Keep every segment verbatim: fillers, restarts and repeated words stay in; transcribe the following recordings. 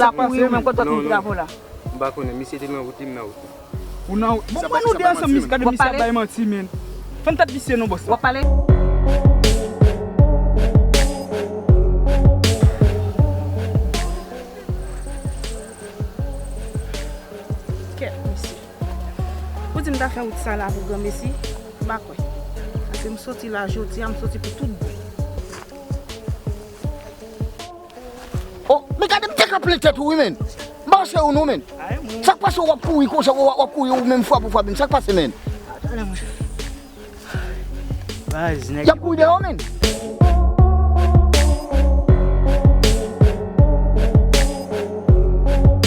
La kouri ou menm, kote w ap mennen travay la? M pa konnen, misye te nan wout li, m nan wout li. Ou nan wout. Bon, mwen nou de ansanm, misye, gade misye ap bay manti, men. Fè m tèt visye non, bòs. W ap pale? Kèt, mesye. Ou di m ta fè wout sa la pou granmesi? M pa kwè. Paske m soti la jodi a, m soti pou tout bon. Oh, men gade m te ka plen tèt ou wi, men. M pa chè ou non, men. Sa k pase w ap kouri konsa, w ap, w ap kouri ou menm fwa pou fwa, men. Sa k pase, men? Baz, nèg. Y ap kouri dèyè w, men.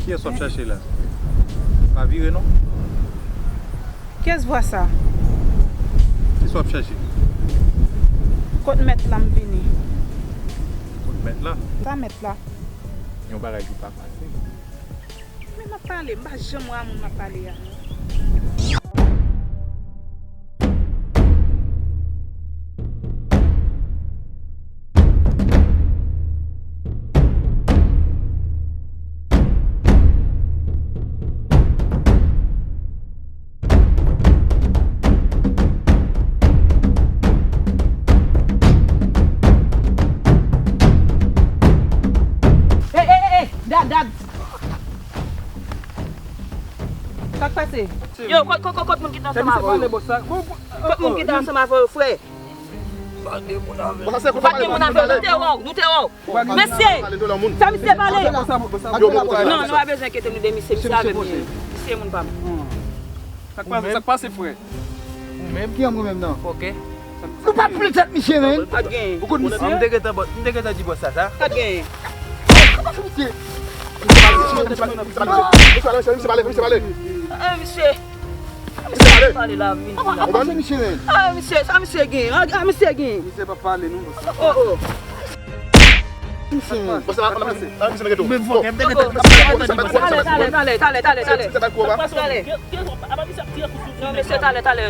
Kiyès w ap chache la? Pa vire non. Kiyès vwa sa? Kiyès w ap chache? Kot mèt la m vini. Kot mèt la? Sa mèt la. Yon bagay ki pa pase. Men m ap pale, m pa janm wè a moun m ap pale a. Ey, ey, ey, ey, dad, dad. Sa k pase? Yo, kot, kot, kot, kot moun ki te ansanm avè w yo? Kot moun ki te ansanm avè w yo, frè? Ou pa t gen moun avè w, nou te wè w, nou te wè w. Mesye, fè misye pale. Non, nou pa bezwen enkyete nou de misye, misye avè m ye. Misye moun pa m. Sa k pase, sa k pase, frè? Ou menm? Ki an mwen menm nan? Fòkè. Nou pa plen tèt misye, men. Pa t genyen. Ou konn misye? M te gentan bò-, m te gentan di bòs sa, sa. Pa t genyen. Kòman fè misye? Misye pale, misye pale, misye pale, misye pale. Ah, misye. Misye pale. Pale la, vin la. Kòman fè misye, men? Ah, misye, sa misye gen? Ah, misye gen. Misye pa pale, non. Oh, oh. Misye. Bon, sa va, sa va, sa va, misye nan geto. Bon. Talè, talè, talè, talè, talè, talè. Talè. Non, mesye, talè, talè.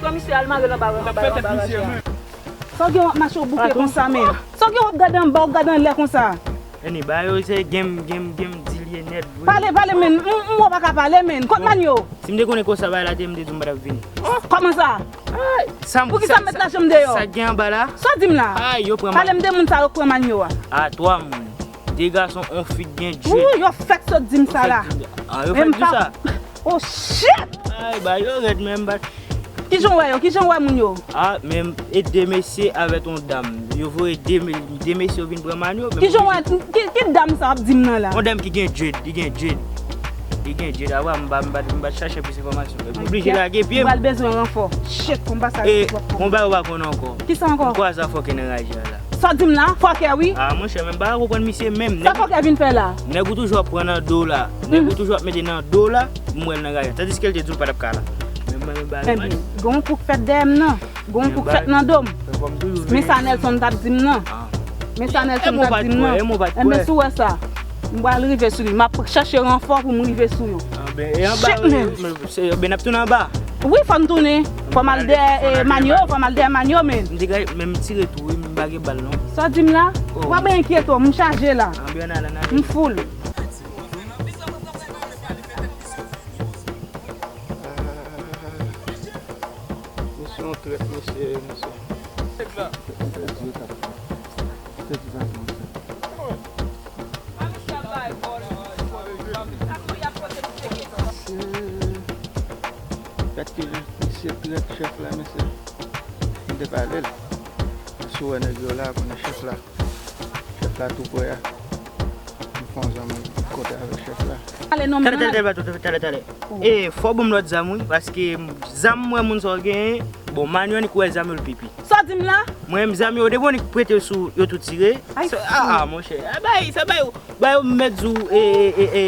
Pran misye al mare l anba, anba, anba, anba raje a. Sa w gen w ap mache w bouke konsa, men? Sa w gen w ap gade anba, w ap gade anlè konsa? Anyway, ba yo se game, game, game deal ye nèt vre. Pale, pale, men. M, m wè w pa ka pale, men. Kot manyo? Si m te konnen konsa bagay la te ye, m te di w m pa t ap vini. Kòman sa? Poukisa m met lajan m deyò? Sa k gen anba la? Sa w di m la? Pale m de moun sa yo k pran manyo a. A, twa moun. De gason, on fi k gen dread. Wi, yo fèk sot di m sa la. Ah, yo fèk di sa? Oh shit! Ay, ba yo rèd, men m pa. Kijan w wè yo? Kijan w wè moun yo? Ah, men e de mesye avèk yon dam. Yo voye de, de mesye yo vin pran manyo. Kijan w wè? Ki, ki dam sa w ap di m nan la? Yon dam ki gen dread, li gen dread. Li gen dread. Awa, m pa, m pa, m pa chache plis enfòmasyon. Epi oblije lage pye m. Ou pral bezwen ranfò. Shit, konba sa yo twòp pou mwen. Konba yo pa konnen ankò. Kisa ankò? M kwaze a fòkè nan raje a la. Sa w di m la? Fòkè, wi. Ah, monchè, men m pa ka konprann misye menm. Sa fòkè vin fè la? Nèg ou toujou ap pran nan do la. Nèg ou toujou ap mete nan do la, m wè l nan raje a. Tandiske l te di w l pa t ap ka la. Men mwen, men bagay. Ebyen, gen yon kou k fèt dèyè m nan. Gen yon kou k fèt nan do m. Men sa Nelson t ap di m nan. Men sa Nelson t ap di m nan. Ebyen, si w wè sa, m pral rive sou li. M ap chache ranfò pou m rive sou yo. Shit, men. Ebyen, n ap tounen anba. Wi, fò n tounen. Fò m al dèyè, eh, manyo, fò m al dèyè manyo, men. M te ka menm tire tou, wi, m pa gen bal, non. Sa w di m la? W ap enkyete w, m chaje la. M full. Misye yon trèt, mesye, mesye. Mesye, gad ki jan misye trèt chèf la, mesye. M te pale l. Mesye, wè nèg yo la, konnen chèf la. Chèf la tou prè a. M Bon, zanmi, kote avèk chèf la? Ale non, men Talè, talè, talè, talè, talè, talè. E, fò w ban m lòt zam, wi, paske zam mwen moun sa yo genyen, bon, Manyon li kwè zam yo l pipi. Sa w di m la? Mwen menm zam yo, depi w prete yo sou, yo tou tire. Ay, sa, a, a, monchè, a, bay, sa bay, bay yo mèt di w, e, e, e, e,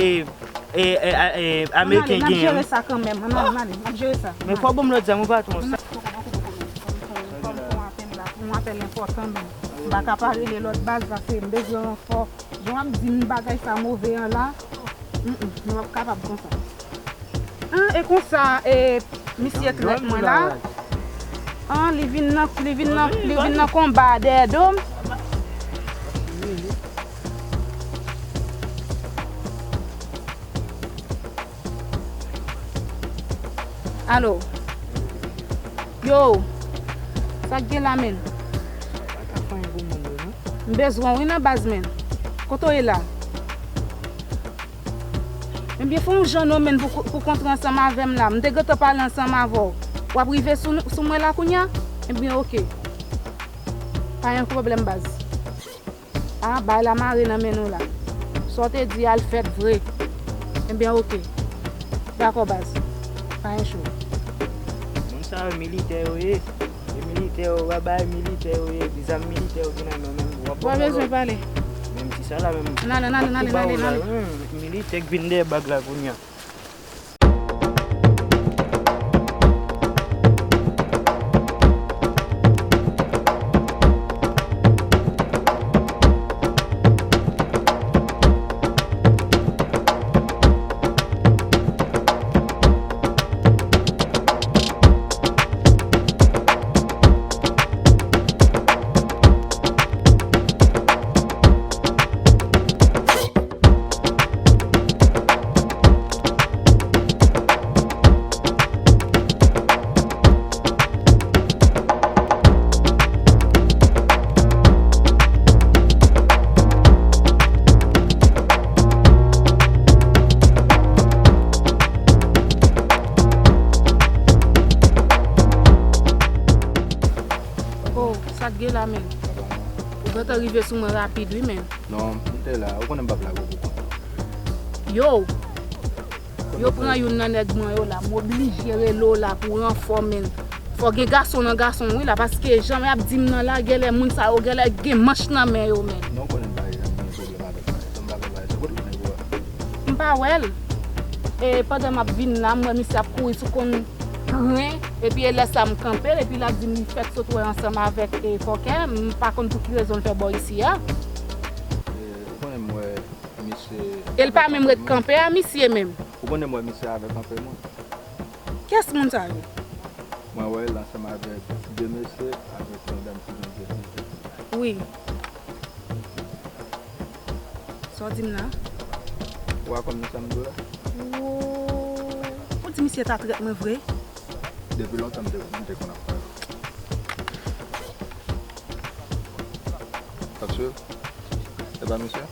e, e, a, e, Ameriken genyen. N ap jere sa kanmenm. Ann ale, ann ale, n ap jere sa. Men fò w ban m lòt zam, wi, patwon. Fò m fè yon apèl la, yon apèl enpòtan, men m pa ka pa rele lòt baz, paske m bezwen ranfò. Jan w ap di m bagay sa move an la, mm, mm, nou p ap kapab konsa. An, e konsa, e, misye trèt mwen la. An, li vin nan, li vin nan, li vin nan konba dèyè do m. Alo. Yo. Sa k gen la, menn? M bezwen w wi nan baz, menn. Kote w ye la? Ebyen, fè yon jan non, menn, pou, pou kontre ansanm avè m la. M te gentan pale ansanm avè w. W ap rive sou, sou mwen la kounye a? Ebyen, oke. Pa gen pwoblèm, baz. A, bay la mare nan men nou la. Sa w te di a l fèt vre. Ebyen, oke. Dakò, baz. Pa gen cho. Moun sa yo militè yo ye. E militè yo, w ap bay militè yo ye. Epi zam militè yo gen nan men w, menm w ap ban m yon lòd. Menm ti sa la, menm. Ann ale, ann ale, ann ale, ann ale, ann ale. Militè k vin dèyè bag la kounye a. Oh, sa k gen la, menn? Ou gentan rive sou mwen rapid, wi, menn. Non, m te la. Ou konnen m p ap lage w pou kont ou. Yo! Yo pran youn nan nèg mwen yo la. M oblije rele w la pou ranfò, menn. Fò gen gason nan gason, wi, la, paske jan y ap di m nan la, genlè moun sa yo genlè gen manch nan men yo, menn. Non, ou konnen m pa janm gen pwoblèm avèk bagay sa. M pa fè bagay sa. Kote w konnen pou wè? M pa wè l. E pandan m ap vin la, m wè misye ap kouri sou konn gren, epi e lè sa m kanpe l, epi l ap di m li fèk sot wè ansanm avèk, e, fòkè, m pa konn pou ki rezon l fè bò isi a. E, ou konnen m wè misye. E l pa menm ret kanpe a misye menm. Ou konnen m wè misye avèk anpil moun. Kiyès moun sa yo? Mwen wè l ansanm avèk de mesye, avèk yon dam ki gen de pitit. Wi. Sa w di m la? Ou a konn nan sa m di w la? Woo! Ou di misye ta trèt mwen vre? Depi lontan m te, m te konn ap pale. Paske, se pa misye?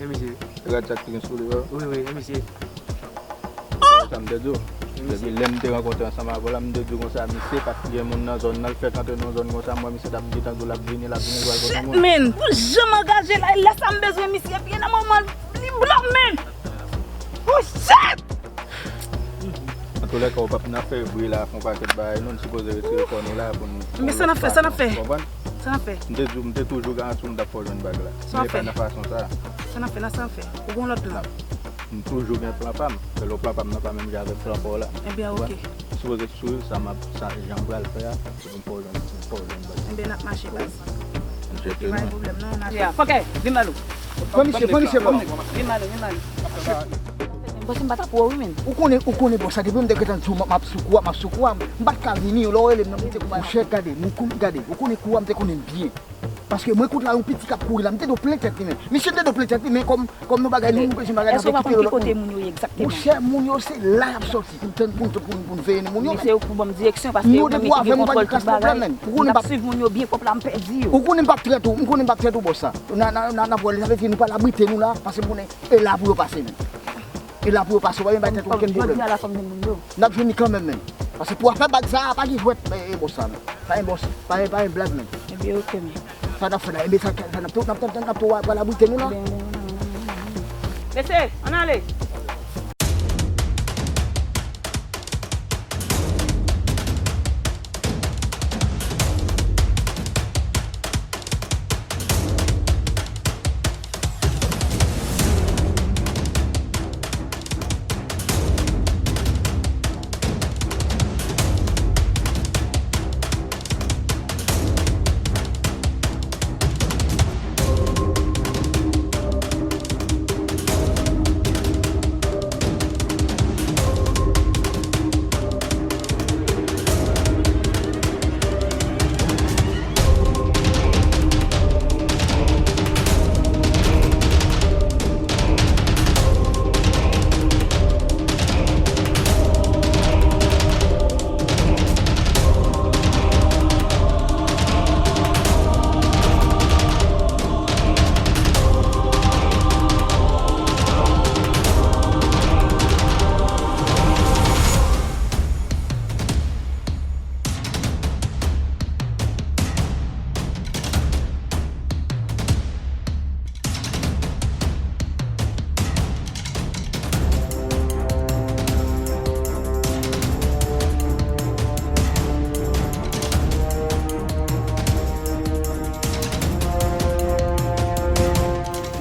E misye. Rad sa k te gen sou li yo? Wi, wi, e misye. Sa m te di w. Depi lè m te rankontre ansanm avè w la, m te di w konsa, misye pa t gen moun nan zòn nan, l fèk antre nan yon zòn konsa, m wè misye t ap di tankou l ap vini, l ap vini, l pral kontre moun. Shit, man! Pou l janm angaje la, e lè sa m bezwen misye, epi nan moman li blòk, man! Oh, shit! Antoulèka, w p ap nan fè bri la, fè yon pakèt bagay, non, n sipoze retire kò nou la pou n. Men sa n ap fè, sa n ap fè? Konprann? Sa n ap fè? M te di w, m te toujou garanti w m t ap fè w jwenn bag la. Sa w ap fè? Men e pa nan fason sa a. Sa n ap fè la, sa n ap fè? Ou gen lòt plan? M toujou gen plan pa m. Sèl plan pa m nan pa menm jan avèk plan pa w la. Ebyen, oke. Sipoze swiv sa m ap, sa jan m pral fè a, epi m fè w jwenn, m fè w jwenn baz. Ebyen, n ap mache, baz. M chèche nou. Pa gen pwoblèm, non, n ap. Yeah, fòkè, vin ba nou. Pran misye, pran misye, pran misye. Vin ba nou, vin ba nou. M panse m pa t ap wè w wi, menn. Ou konnen, ou konnen, bon, sa depi m te gentan di w, m ap, m ap sou kou a, m ap sou kou a, m pa t ka vini, lè w rele m nan, m te kou a. Monchè, gade, m kou, gade, ou konnen kou a, m te konnen l byen. Paske mwen kout la yon piti k ap kouri la, m te dwe plen tèt li, men. Misye, m te dwe plen tèt li, men kòm, kòm nou bagay, nou, nou bezwen bagay, n ap kite yo lòt moun. Monchè, moun yo se la y ap sòti pou n tann, pou n, pou n, pou n veye moun yo, men. Misye, ou pou ban m direksyon, paske ou menm ki gen kontwòl tout bagay. M ap swiv moun yo byen, kòb la m pèdi yo. Ou konnen m p ap trèt ou, m konnen m p ap trèt ou, bòs sa. N a, n a, n a, n ap wè, sa vle di nou pa l abrite nou la, paske m konnen e la pou yo pase, men. E la pou yo pase, w pa menm bay tèt ou okenn pwoblèm. Jodi a la fò m jwenn moun yo. N ap jwenn li kanmenm, men. Paske pou afè bag sa a, pa gen jwèt, e, e, bòs sa, men. Pa gen bòs, pa gen, pa gen blag, men. Ebyen, oke, men. Sa n ap fè la, ebyen, sa, sa n ap tou, n ap, n ap, n ap tou, w a, w a pral abrite nou la. Ebyen, ebyen, ebyen, ebyen. Mesye, ann ale.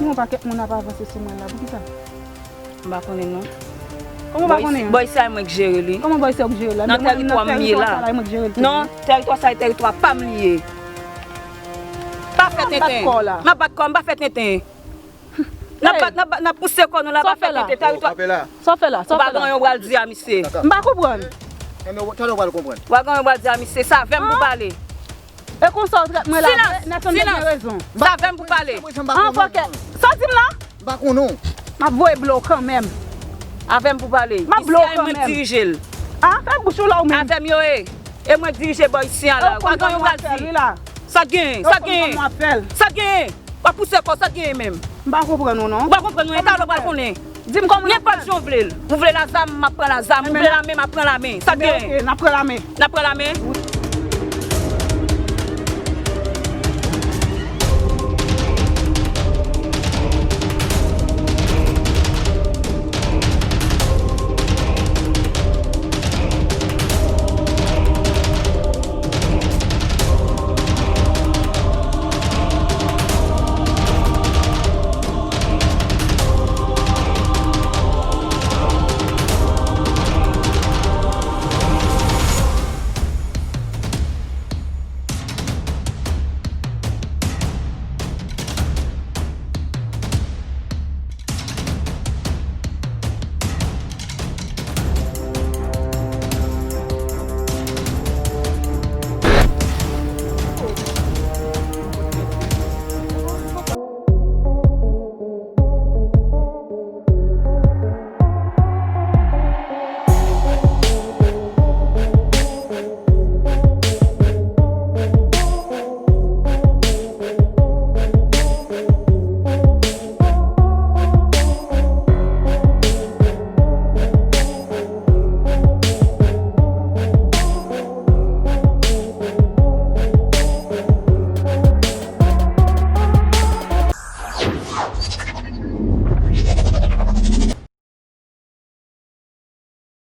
Yon pakèt moun ap avanse sou mwen la, poukisa? M pa konnen non. Kòman w pa konnen? Bò isi a, mwen k jere li. Kòman bò isi a w k jere la? Nan tèritwa m li ye la. Non, tèritwa sa a, tèritwa pa m li ye. Pa fè tenten. M ap bat kò w la. M ap bat kò w, m pa fè tenten. N ap bat, n ap bat, n ap pouse kò nou la, pa fè tenten. Tèritwa. Sa w fè la? Sa w fè la? Ou pa gen anyen w pral di a misye. M pa konprann. Talè w pral konprann. Ou pa gen anyen w pral di a misye. Se avè m pou pale. E konsa w trèt mwen la. Silans! Silans! Se avè m pou pale. An fòkè. Sa w di m la? M pa konnen w. M ap voye blow kanmenm. Avè m pou pale. M ap blow kanmenm. Isi a, e mwen k dirije l. A, fè bouch ou la ou menm. Avè m yo ye. E mwen k dirije bò isi a la. Ou pa gen yon pral di. Sa gen, sa gen. Sa gen. W ap pouse kò, sa gen menm. M pa konprann ou non. Ou pa konprann mwen, talè w pral konnen. Di m kòman. Nenpòt jan w vle l. Ou vle la zam, m ap pran la zam. Ou vle lame, m ap pran lame. Sa gen. N ap pran lame. N ap pran lame.